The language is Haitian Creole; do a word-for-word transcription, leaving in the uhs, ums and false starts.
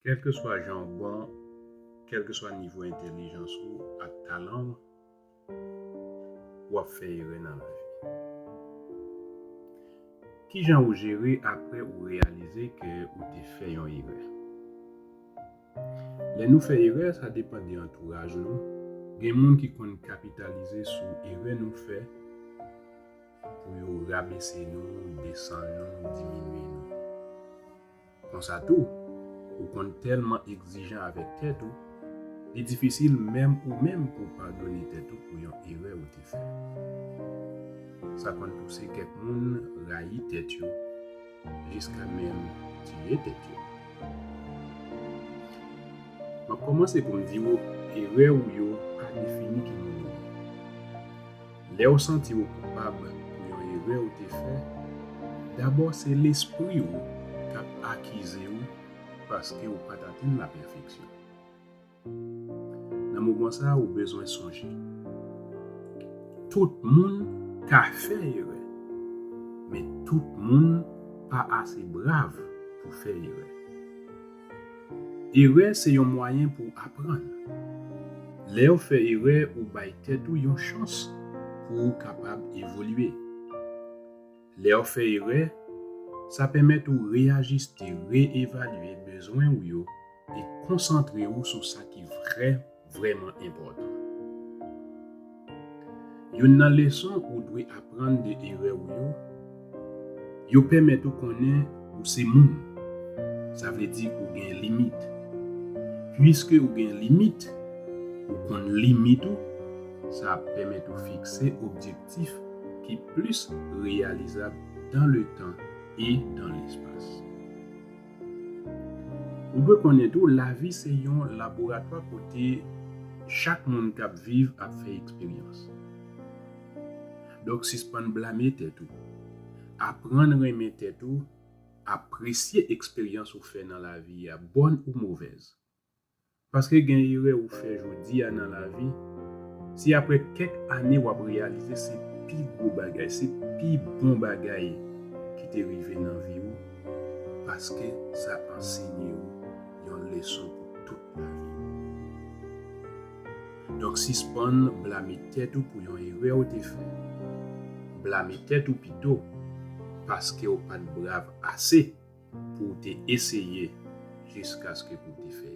Kèlkeswa jan w bon, kèlkeswa nivo entèlijans ou ak talan w, w ap fè erè nan lavi. Kijan ou jere apre ou reyalize ke ou te fè yon erè? Lè nou fè erè, sa depann de antouraj nou. Gen moun ki konn kapitalize sou erè nou fè pou yo rabese nou, desann nou, diminye nou. Konsa tou, ou konn tèlman egzijan avèk tèt ou, li difisil menm ou menm pou w padone tèt ou pou yon erè ou te fè. Sa konn pouse kèk moun rayi tèt yo, jiska menm tiye tèt yo. M ap kòmanse pou m di w, erè ou yo pa defini ki moun ou ye. Lè w santi w koupab pou yon erè ou te fè, dabò se lespri w k ap akize w paske w pa t atenn lapèfeksyon. Nan moman sa a, ou bezwen sonje, tout moun ka fè erè, men tout moun pa ase brav pou fè erè. Erè se yon mwayen pou w aprann. Lè w fè erè, ou bay tèt ou yon chans pou w kapab evolye. Lè w fè erè, sa pèmèt ou reyajiste, reyevalye bezwen ou yo e konsantre w sou sa ki vrè, vrèman enpòtan. Youn nan leson ou dwe aprann de erè ou yo, yo pèmèt ou konnen ou se moun. Sa vle di ou gen limit. Piske ou gen limit, ou konn limit ou, sa ap pèmèt ou fikse objektif ki plis reyalizab dans le temps et dans l'espace. Ou dwe konnen tou, lavi se yon laboratwa kote chak moun k ap viv ap fè eksperyans. Donk, sispann blame tèt ou. Aprann renmen tèt ou, apresye eksperyans ou fè nan lavi a, bòn ou movèz. Paske gen erè ou fè jodi a nan lavi, si apre kèk ane w ap reyalize se pi gwo bagay, se pi bon bagay ki te rive nan vi w, paske sa ansenye w yon leson pou tout lavi. Donk, sispann blame tèt ou pou yon erè ou te fè. Blame tèt ou pito, paske w pa t brav ase pou w te eseye jiskaske pou w te fè